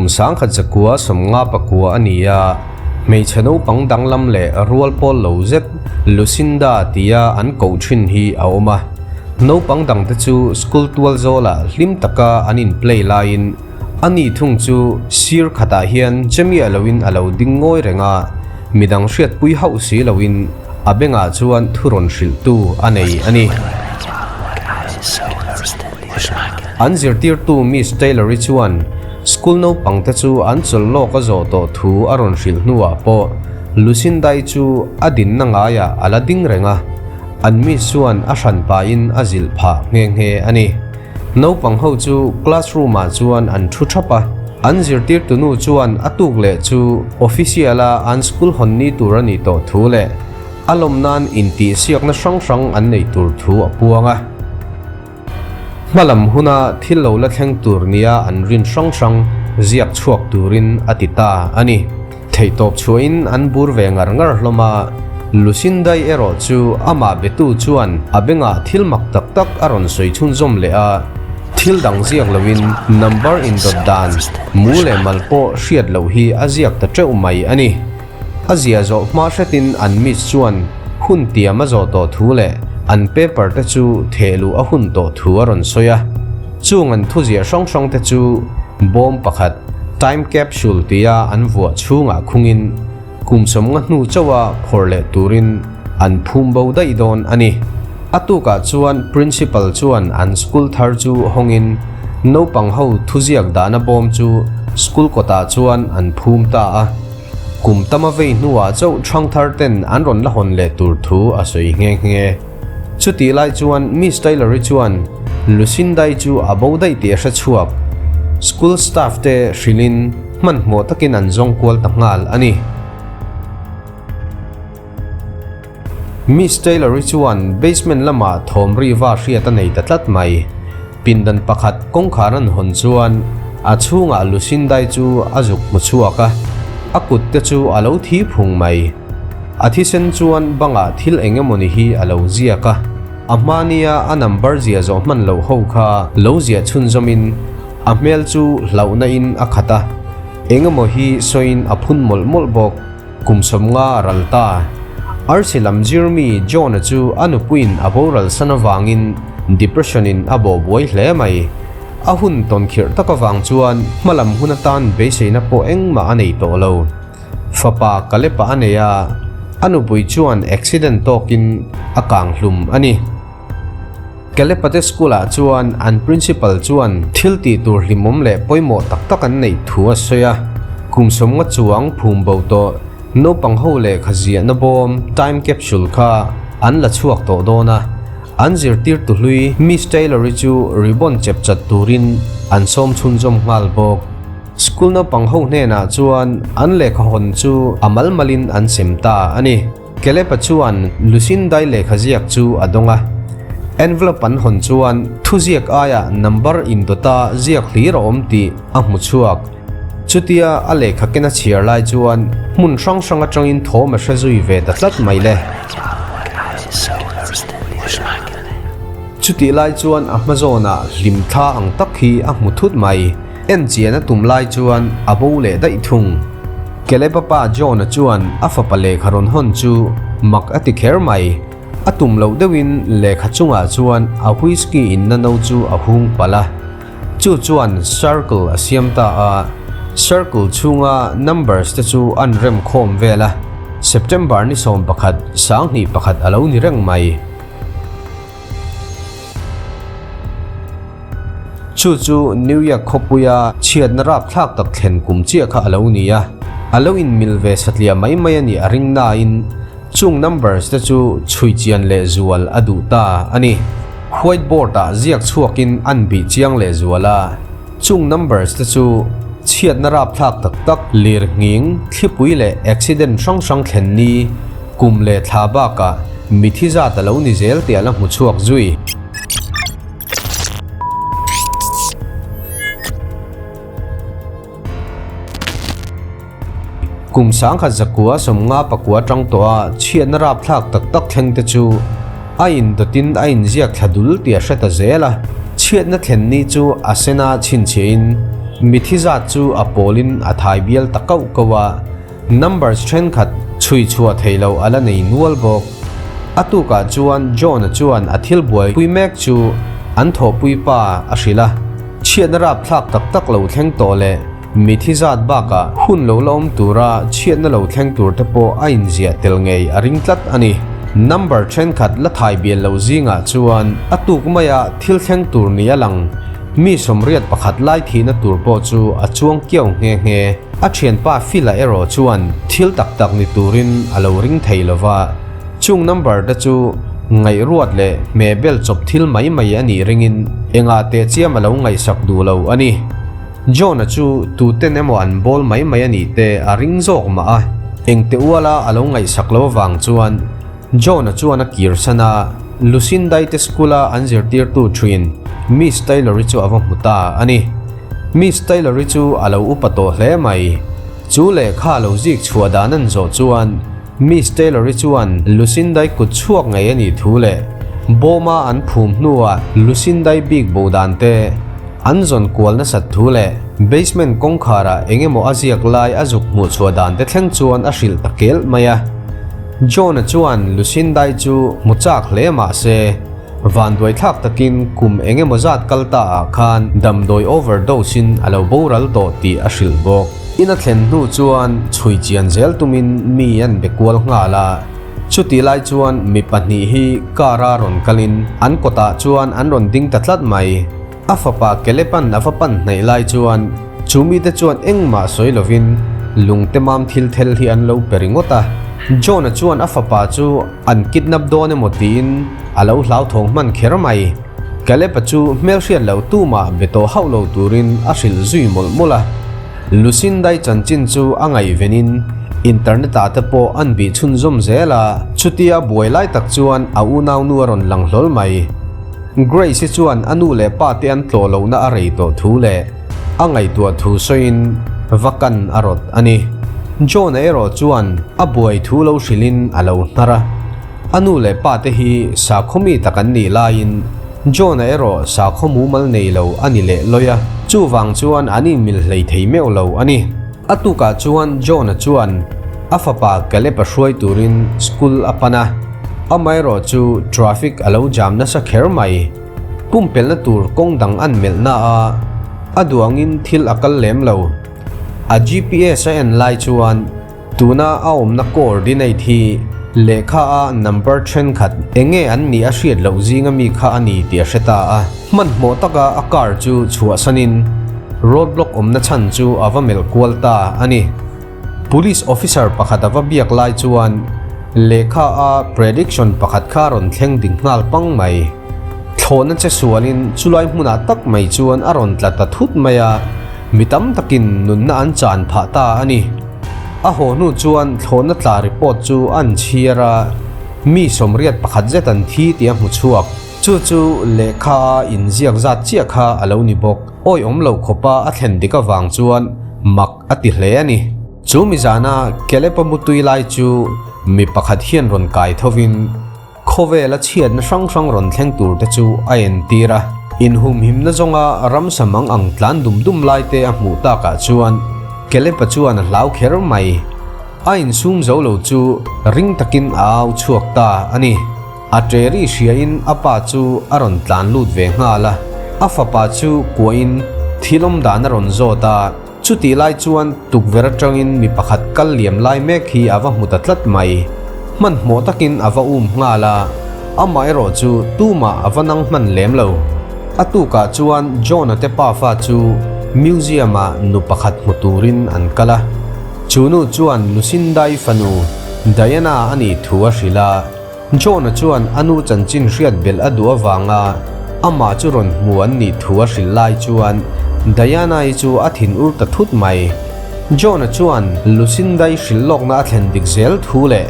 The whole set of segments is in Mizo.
Kum 1959 a ni a, hmeichhe naupang danglam leh rual pawl lo zet Lucinda tia an koh thin hi a awm a. Naupang dangte chu school tual zawlah hlim taka an in play laiin ani thung chu sir khatah hian che miah loin a lo ding ngawi reng a, midang hriatpui hauh si loin a bengah chuan thu rawn hrilhtu a nei a ni. An zirtirtu Miss Taylor-i chuan school naupangte chu an chawlh lawk a zawh tawh thu a rawn hrilh hnuah pawh Lucinda-i chu a dinna ngaiah a la ding reng a, an Miss chuan a hran pahin a zilh phah nghe nghe a ni. Naupang ho chu classroom-ah chuan an thu thap a, an zirtirtu nu chuan a tuk leh chu official-a an school hawn ni tur a nih tawh thu leh a lawm nan intihsiakna hrang hrang an neih tur thu a puang a. Hmalam huna thil lo la thleng tur nia an rin hrang hrang ziak chhuak turin a ti ta a ni. Theihtawp chhuahin an bur ve ngar ngar hlawm a, Lucindai erawh chu amah betu chuan a bengah thil mak tak tak a rawn sawi chhunzawm leh a, thil dang ziak loin number indawt dan mu leh mal pawh hriat loh hi a ziak ta teuh mai a ni. A zia zawh hma hretin an miss chuan hun tiam a zawh tawh thu leh an paper te chu theh luh a hun tawh thu a rawn sawi a. Chung an thuziah hrang hrang te chu bawm pakhat, time capsule tia an vuah chhungah khungin kum sawmnga hnu chauha phawrh leh turin an phum bo daih dawn a ni. A tukah chuan principal chuan an school thar chu hawngin naupang ho thuziak dahna bawm chu school kawtah chuan an phum ta a. Kum tama vei hnuah chauh Thangthar ten an rawn la hawn leh tur thu a sawi nghe nghe. Chutih lai chuan Miss Taylor-i chuan Lucinda-i chu a bo daih tih a hre chhuak. School staff te hrilhin hmanhmawh takin an zawng kual ta nghal a ni. Miss Taylor-i chuan basement lamah thawm ri va hriat a nei ta tlat mai. Pindan pakhat kawngkhar an hawn chuan a chhungah Lucinda-i chu a zuk hmu chhuak a, a kut te chu a lo thi phung mai. A thisen chuan bangah thil eng emawni hi a lo ziak a, a hmania a number zia zawh hman loh ho kha lo ziah chhunzawmin a hmel chu hlauhna in a khat a, eng emaw hi sawiin a phun mawlh mawlh bawk. Kum sawmnga a ral ta. Arsi lam zirmi John-a chu a nupuiin a boral san avangin depression-in a bawh buai hle mai. A hun tawn khirh tak avang chuan hmalam hun atan beiseina pawh engmah a nei tawh lo. Fapa Caleb-a a nei a, a nupui chuan accident tawkin a kang hlum a ni. Caleb-a te school-ah chuan an principal chuan thil tih tur hlimawm leh pawimawh tak tak an neih thu a sawi a. Kum sawmnga chuang phum bo tawh naupang ho lehkha ziahna bawm, time capsule, kha an la chhuak tawh dawn a. An zirtirtu hlui Miss Taylor-i chu ribbon chep chat turin an sawm chhunzawm nghal bawk. School naupang ho hnenah chuan an lehkha hawn chu a mal malin an sem ta a ni. Kelepa chuan Lucindai lehkha ziak chu a dawng a. Envelope an hawn chuan thuziak aia number indawta ziak hlir a awm tih a hmu chhuak. Chutia a lehkha ken a chhiar lai chuan hmun hrang hrang atangin thawm a hre zui ve ta tlat mai le. Chutih lai chuan a hma zawnah hlim thla ang tak hi a hmu thut mai. En chian a tum lai chuan a bo leh daih thung. Caleb-a pa John-a chuan a fapa lehkha rawn hawn chu mak a ti kher mai. A tum loh deuhin lehkha chungah chuan a whisky inna no chu a hung palh a. Chu chuan circle a siam ta a, circle chhunga numbers te chu an rem khawm vel a, September ni 11, 21 a lo ni reng mai. Chu chu New York khawpuia chhiatna rapthlak tak thlen kum chiah kha a lo ni a, a lo inmil ve satliah mai mai a nih a ring nain chung numbers te chu chhui chian leh zual a duh ta a ni. White board ah ziak chhuakin an bih chiang leh zual a, chung numbers te chu chhiatna rapthlak tak tak lir nghing, thlipui leh accident hrang hrang thlen ni kum leh thla bakah mithi zat a lo ni zel tih a la hmu chhuak zui. Kum 1994 atang tawh a chhiatna rapthlak tak tak thleng te chu a indawtin a inziak thla dul tih a hre ta zel a. Chhiatna thlen ni chu a sena chhinchhiahin. Mithi zat chu a pawlin a thai bial ta kauh kauh a, numbers thenkhat chhui chhuah theih loh a la nei nual bawk. A tukah chuan John-a chuan a thil buaipui mek chu an thawhpui pa a hrilh a, chhiatna rapthlak tak tak lo thleng tawh leh mithi zat bakah hun lo la awm tura chhiatna lo thleng tur te pawh a inziah tel ngei a ring tlat a ni. Number thenkhat la thai bial lo zingah chuan a tuk maia thil thleng tur ni a lang. Mi 81 lai thihna tur pawh chu a chuang kiau nghe nghe. A thianpa Phil-a erawh chuan thil tak tak ni turin a lo ring thei lo va, chung number te chu ngaihruat leh hmehbel chawp thil mai mai a nih ringin engah teh chiam a lo ngaihsak duh lo a ni. John-a chu tuten emaw an bawl mai mai a nih te a ring zawk mah a, engte uala a lo ngaihsak lo avang chuan John-a chuan a kirsan a, Lucinda-i te school-a an zirtirtu thin Miss Taylor-i chu a va hmu ta a ni. Miss Taylor-i chu a lo upa tawh hle mai. Chu lehkha lo zik chhuah dan an zawh chuan Miss Taylor-i chuan Lucinda-i kut chhuak ngei a nih thu leh bawma an phum hnuah Lucinda-i bik bo dan te an zawn kual nasat thu leh basement kawngkharah eng emaw a ziak lai a zuk hmuh chhuah dan te thleng chuan a hrilh ta kelh mai a. John-a chuan Lucindai chu hmu chak hle mah se, vanduai thlak takin kum eng emaw zat kal ta ah khan damdawi overdose in a lo boral tawh tih a hrilh bawk. In a thlen hnu chuan chhui chian zel tumin mi an be kual nghal a, chutih lai chuan mi pahnih hi car a rawn kalin an kawtah chuan an rawn ding ta tlat mai. A fapa Kelepan a va pan hnaih lai chuan chu mite chuan engmah sawi lovin lungte mam thil thel hi an lo pe ringawt a. John-a chuan a fapa chu an kidnap dawn emaw tiin a lo hlauthawng hman kher mai. Caleb-a chu hmelhriat loh tumah be tawh hauh lo turin a hrilh zui mawlh mawlh a. Lucindai chanchin chu a ngaihvenin internet-ah te pawh an bih chhunzawm zel a, chutia buai lai tak chuan a unaunu a rawn lang hlawl mai. Grace-i chuan a nu leh pa te an tlawh lohna a rei tawh thu leh a ngaihtuah thu sawiin va kan a rawt a ni. John-a erawh chuan a buai thu lo hrilhin a lo hnar a. A nu leh pa te hi sakhaw mi tak an nih laiin John-a erawh sakhaw mumal nei lo a ni leh lawi a, chuvang chuan an inmil hlei thei meuh lo a ni. A tukah chuan John-a chuan a fapa Caleb-a hruai turin school a pan a, amaherawh chu traffic a lo jam nasa kher mai. Pumpelhna tur kawng dang an melh na a, a duh angin thil a kal lem lo. A GPS a en lai chuan tuna a awmna coordinate hi lehkha a number thenkhat enge an nih a hriat loh zinga mi kha a ni tih a hre ta a. Hmanhmawh taka a car chu chhuahsanin road block awmna chhan chu a va melh kual ta a ni. Police officer pakhat a va biak lai chuan lehkha a prediction pakhat kha a rawn thleng ding nghal pang mai. Thlawhna che sualin chulai hmunah tak mai chuan a rawn tla ta thut mai a, mi tam takin nunna an chan phah ta a ni. A haw hnu chuan thlawhna tla report chu an chhiar a, mi 81 zet an thi tih a hmu chhuak. Chu chu lehkha a inziak zat chiah kha a lo ni bawk. Awi awm loh khawpa a thlen dik avang chuan mak a ti hle a ni. Chu mi zana Caleb-a mutui lai chu mi pakhat hian rawn kai thovin khawvela chhiatna hrang hrang rawn thleng tur te chu a entir a. Inhumhimna zawnga ramsa mang ang tlan dum dum lai te a hmuh takah chuan Caleb-a chuan a hlau kher mai. A insum zo lo chu ring takin a au chhuak ta a ni. A ṭeri hriain a pa chu a rawn tlan lut ve nghal a, a fapa chu kuahin thil awm dan a rawn zawt a, chutih lai chuan tukverh aṭangin mi pakhat kal liam lai mek hi a va hmu ta tlat mai. Hmanhmawh takin a va um nghal a, amah erawh chu tumah a va nang hman lem lo. A tukah chuan John-a te pafa chu museum-ah nu pakhat hmu turin an kal a, chu nu chuan Lucinda-i fanu Diana a nih thu a hrilh a. John-a chuan a nu chanchin hriat belh a duh avanga amah chu rawn hmu an nih thu a hrilh lai chuan Diana-i chu a thin ur ta thut mai. John-a chuan Lucinda-i hrilh lawkna a thlen dik zel thu leh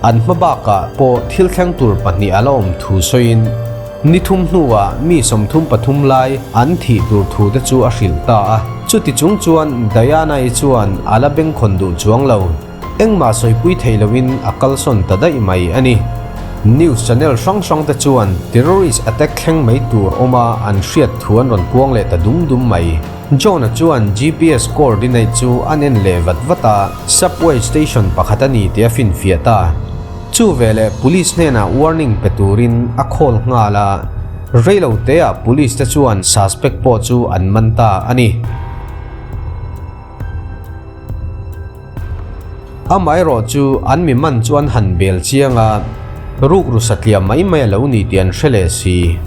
an hma bakah pawh thil thleng tur pahnih a la awm thu sawiin ni thum hnuah mi 33 lai an thih tur thu te chu a hrilh ta a. Chuti chung chuan Diana-i chuan a la bengkhawn duh chuang lo. Engmah sawipui thei loin a kalsawn ta daih mai a ni. News channel hrang hrang te chuan terrorist attack thleng mai tur awma an hriat thu an rawn puang leh ta dum dum mai. John-a chuan GPS coordinate chu an en leh vat vat a, subway station pakhat a ni tih a finfiah ta. Chu veleh police hnenah warning pe turin a call nghal a, reilo teah police te chuan suspect pawh chu an man ta a ni. Amaherawh chu an mi man chu an han bel chiang a, rukru satliah mai mai a lo ni tih an hre leh si.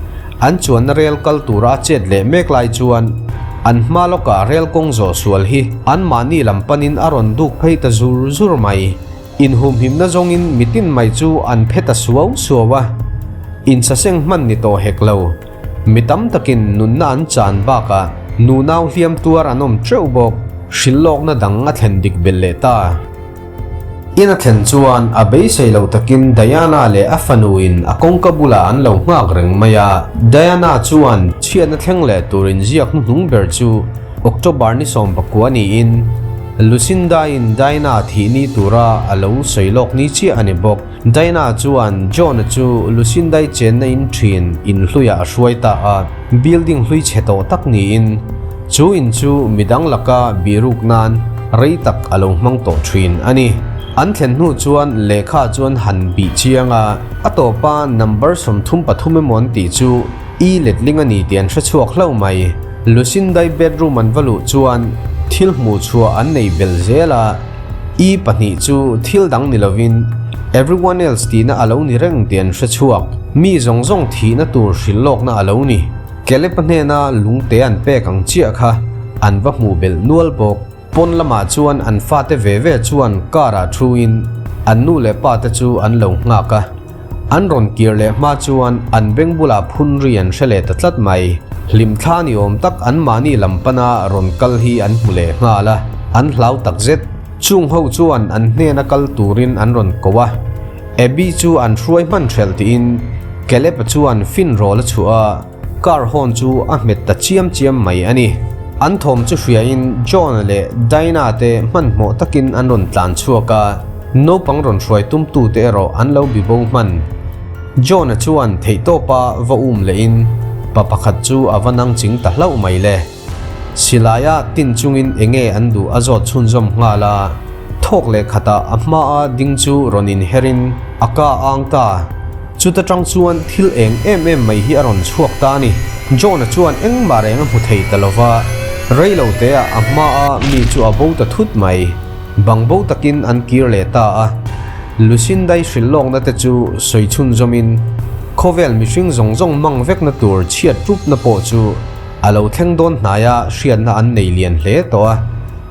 An chuanna rel kal tura a chet leh mek lai chuan an hma lawkah rel kawng zawh sual hi anmahni lam panin a rawn duk phei ta zur zur mai. Inhumhimna zawngin mitin mai chu an phe ta suau suau a, insaseng hman ni tawh hek lo. Mi tam takin nunna an chan bakah nunau hliam tuar an awm teuh bawk. Hrilhlawkna dang a thlen dik belh leh ta. In a thlen chuan a beisei lo takin Diana leh a fanuin a kawngka bulah an lo nghak reng mai a. Diana chuan chhiatna thleng leh tur inziak hnuhnung ber chu October ni 19 niin Lucinda-in Diana thih ni tura a lo sawi lawk ni chiah a ni bawk. Diana chuan John-a chu Lucinda-i chenna in thin in hluiah a hruai ta a, building hlui chhe tawh tak niin chu in chu midang laka bihruk nan rei tak a lo hmang tawh thin a ni. An thlen hnu chuan lehkha chuan han bih chiang a, a tawpa number 33 emaw an tih chu i letling a ni tih an hre chhuak hlauh mai. Lucinda-i bedroom an va luh chuan thil hmuh chhuah an nei belh zel a, I pahnih chu thil dang ni lovin everyone else tihna a lo ni reng tih an hre chhuak. Mi zawng zawng thihna tur hrilh lawkna a lo ni. Caleb-a hnena lungte an pek ang chiah kha an va hmuh belh nual bawk. Pawn lamah chuan an fate ve ve chuan car-ah thuin an nu leh pate chu an lo nghak a. An rawn kir leh hma chuan an beng bulah phun ri an hre leh ta tlat mai. Hlimthla ni awm tak anmahni lam pana rawn kal hi an hmu leh nghal a, an hlau tak zet. Chung ho chuan an hnena kal turin an rawn ko a, Abby chu an hruai hman hrelh tiin Caleb-a chuan fin rawl a chhuah a. Car horn chu a hmet ta chiam chiam mai a ni. An thawm chu hriain John-a leh Dinah te hmanhmawh takin an rawn tlan chhuak a, naupang rawn hruai tumtute erawh an lo bi bo hman. John-a chuan theihtawpa va um lehin pa pakhat chu a va nang ching ta hlauh mai le. Silaia tin chungin enge an duh a zawt chhunzawm nghal a, thawk leh khatah a hmaa ding chu rawn inherin a ka ang ta. Chuta tang chuan thil eng em em mai hi a rawn chhuak ta a ni. John-a chuan engmah reng a hmu thei ta lo va, rei lo teah a hmaa mi chu a bo ta thut mai. Bang bo takin an kir leh ta a. Lucinda-i hrilh lawkna te chu sawi chhunzawmin khawvel mihring zawng zawng mang vekna tur chhiat rupna pawh chu a lo thleng dawn hnaia hriatna an nei lian hle tawh a.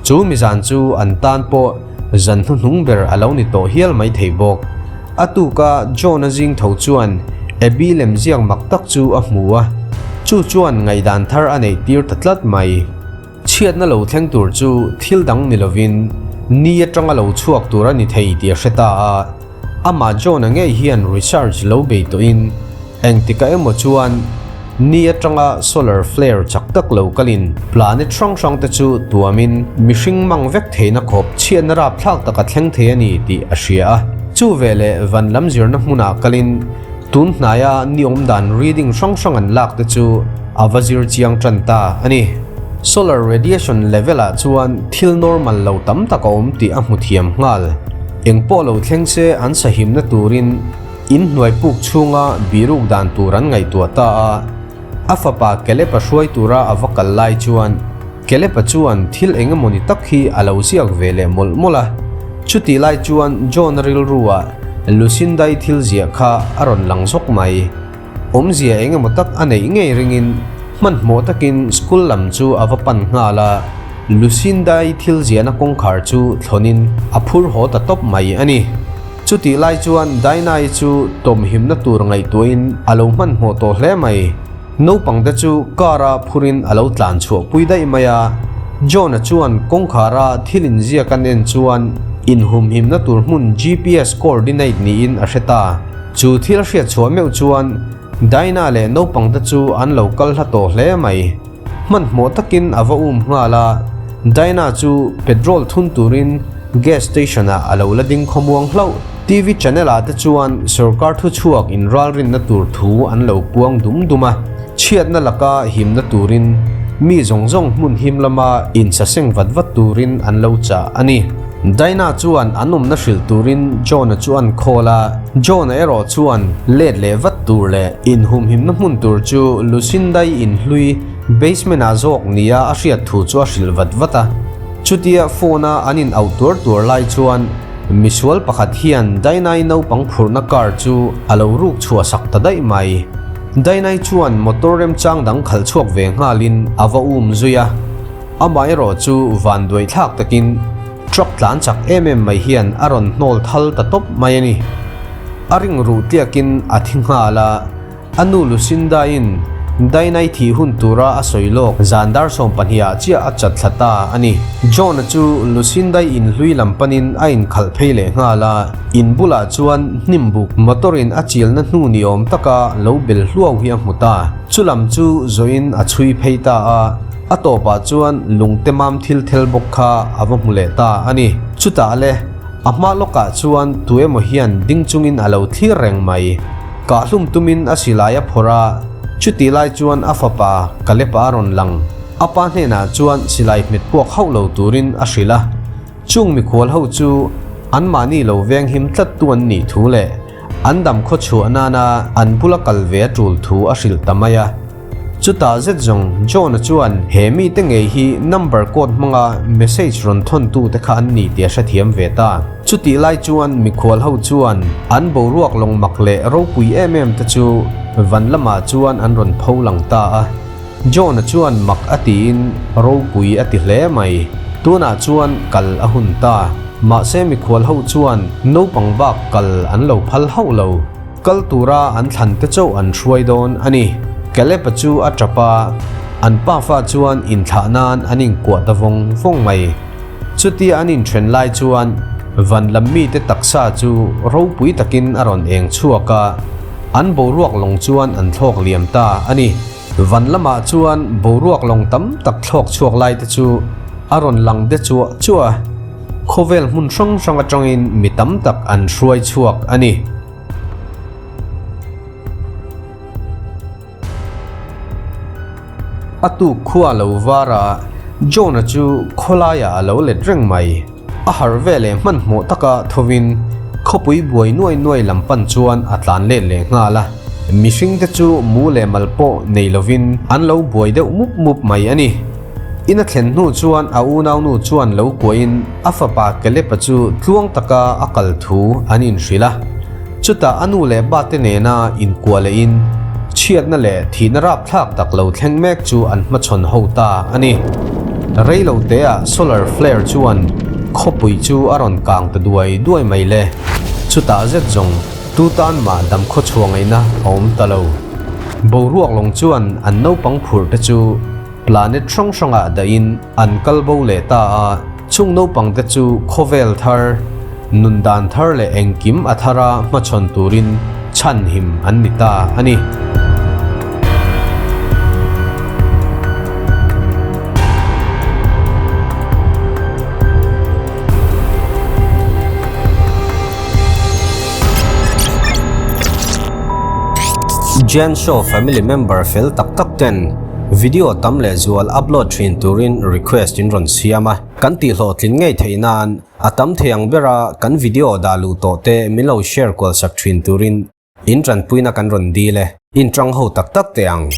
Chu mizan chu an tan pawh zan hnuhnung ber a lo ni tawh hial mai thei bawk. A tuka John-a zing tho chuan Abby lem ziak mak tak chu a hmu a, chu chuan ngaihdan thar a neih tir ta tlat mai. Chhiatna lo thleng tur chu thil dang ni lovin ni atanga lo chhuak tur a ni thei tih a hre ta a, amah John-a ngei hian research lo bei tawhin Engtikah emaw chuan ni atanga solar flare chak tak lo kalin planet hrang hrang te chu tuamin mihring mang vek theihna khawp chhiatna rapthlak tak a thleng thei a ni tih a hria a. Chu veleh van lam zirna hmunah kalin tun hnaia ni awmdan reading hrang hrang an lak te chu a va zir chiang tan ta a ni. Solar radiation level ah chuan thil normal lo tam tak a awm tih a hmu thiam nghal. Engpawh lo thleng se an sahimna turin In hnuai puk chhunga biruk dan tur an ngaihtuah ta a, a fapa Caleb-a hruai tura a va kal lai chuan Caleb-a chuan thil eng emawni tak hi a lo ziak ve leh mawlh mawlh a. Chutih lai chuan John-a rilru-ah Lucinda-i thil ziah kha a rawn lang zawk mai. Awmzia eng emaw tak a neih ngei ringin hmanhmawh takin school lam chu a va pan nghal a, Lucinda-i thil ziahna kawngkhar chu thlawnin a phur haw ta tawp mai a ni. Chutih lai chuan Dinah-i chu tawmhimna tur ngaihtuahin a lo hmanhmawh tawh hle mai. Naupangte chu car-a phurin a lo tlan chhuah pui daih mai a, John-a chuan kawngkhara thil inziak an en chuan inhumhimna tur hmun GPS coordinate niin a hre ta. Chu thil hriat chhuah meuh chuan Dinah leh naupangte chu an lo kal hla tawh hle mai. Hmanhmawh takin a va um nghal a, Dinah chu petrol thun turin gas station ah a lo la ding khawmuang hlauh. TV channel ah te chuan sorkar thuchhuak inralrinna tur thu an lo puang dum dum a, chhiatna laka himna turin mi zawng zawng hmun him lama insaseng vat vat turin an lo chah a ni. Dinah chuan an awmna hrilh turin John-a chu an call a, John-a erawh chuan let leh vat tur leh inhumhimna hmun tur chu Lucinda-i inhlui basement-ah zawk nia a hriat thu chu a hrilh vat vat a. Chutia phone-a an in auh tuar tuar lai chuan misual pakhat hian Dinah-i naupang phurhna car chu a lo ruk chhuah sak ta daih mai. Dinah-i chuan motor remchang dang khalh chhuak ve nghalin a va um zui a. Amaherawh chu van duai thlak takin truck tlan chak em em mai hian a rawn hnawl thal ta tawp mai a ni. A ring ruh tliakin a thi nghal a, a nu Lucinda-in Dainai thih hun tura a sawi lawk zan dar 12 ah chiah a chat thla ta a ni. John-a chu Lucinda-i inhlui lam panin a inkhalh phei leh nghal a, in bulah chuan hnimbuk motor-in a chilna hnu ni awm taka lo bel hluau hi a hmu ta. Chulam chu zawhin a chhui phei ta a. A tawpah chuan lungte mam thil thel bawk kha a va hmu leh ta a ni. Chutah le, a hma lawkah chuan tu emaw hian ding chungin a lo thlir reng mai. Kahhlum tumin a silai a phawrh a, chutih lai chuan a fapa Caleb-a a rawn lang. A pa hnenah chuan silai hmet puak hauh lo turin a hrilh a. Chung mikhual ho chu anmahni lo venghim tlattu an nih thu leh an dam khawchhuah nana an bula kal ve a tul thu a hrilh ta mai a. Chutah zet zawng John-a chuan he mite ngei hi number code hmanga message rawn thawntu te kha an ni tih a hrethiam ve ta. Chutih lai chuan mikhual ho chuan an boruak lawng mak leh ropui em em te chu van lamah chuan an rawn pho lang ta a. John-a chuan mak a tiin ropui a ti hle mai. Tunah chuan kal a hun ta. Mahse mikhual ho chuan naupang bak kal an lo phal hauh lo. Kal tura an thlan te chauh an hruai dawn a ni. Caleb-a chu a tap a, an pafa chuan inthlah nan an inkuah ta vawng vawng mai. Chutia an inthen lai chuan van lam mite taksa chu ropui takin a rawn eng chhuak a, an boruak lawng chuan an thlawk liam ta a ni. Van lamah chuan boruak lawng tam tak thlawk chhuak lai te chu a rawn lang de chuah chuah a. Khawvel hmun hrang hrang atangin mi tam tak an hruai chhuak a ni. A tuk khua lo var a, John-a chu khawlaiah a lo let reng mai. A harh ve leh hmanhmawh taka thovin khawpui buai nuai nuai lam pan chuan a tlan let leh nghal a. Mihringte chu mu leh mal pawh nei lovin an lo buai deuh mup mup mai a ni. In a thlen hnu chuan a unaunu chuan lo kuahin a fapa Caleb-a chu tluang taka a kal thu an inhrilh a. Chutah a nu leh pa te nena inkuah lehin chhiatna leh thihna rapthlak tak lo thleng mek chu an hmachhawn ho ta a ni. Reilo teah solar flare chuan khawpui chu a rawn kang ta duai duai mai le. Chutah zet zawng tu tan mah dam khawchhuah ngaihna a awm ta lo. Boruak lawng chuan an naupang phurh te chu Planet hrang hrangah dahin an kal bo leh ta a, chung naupangte chu khawvel thar, nun dan thar leh engkim a thara hmachhawn turin chhanhim an ni ta a ni. Jen Show family member fel tak tak ten Video tam leh zual upload thin turin request in rawn siam a, kan tihhlawhtlin ngei theih nan a tam thei ang bera kan video dah luh tawh te min lo share kual sak thin turin in tanpuina kan rawn dil e. Inṭang ho tak tak teh ang.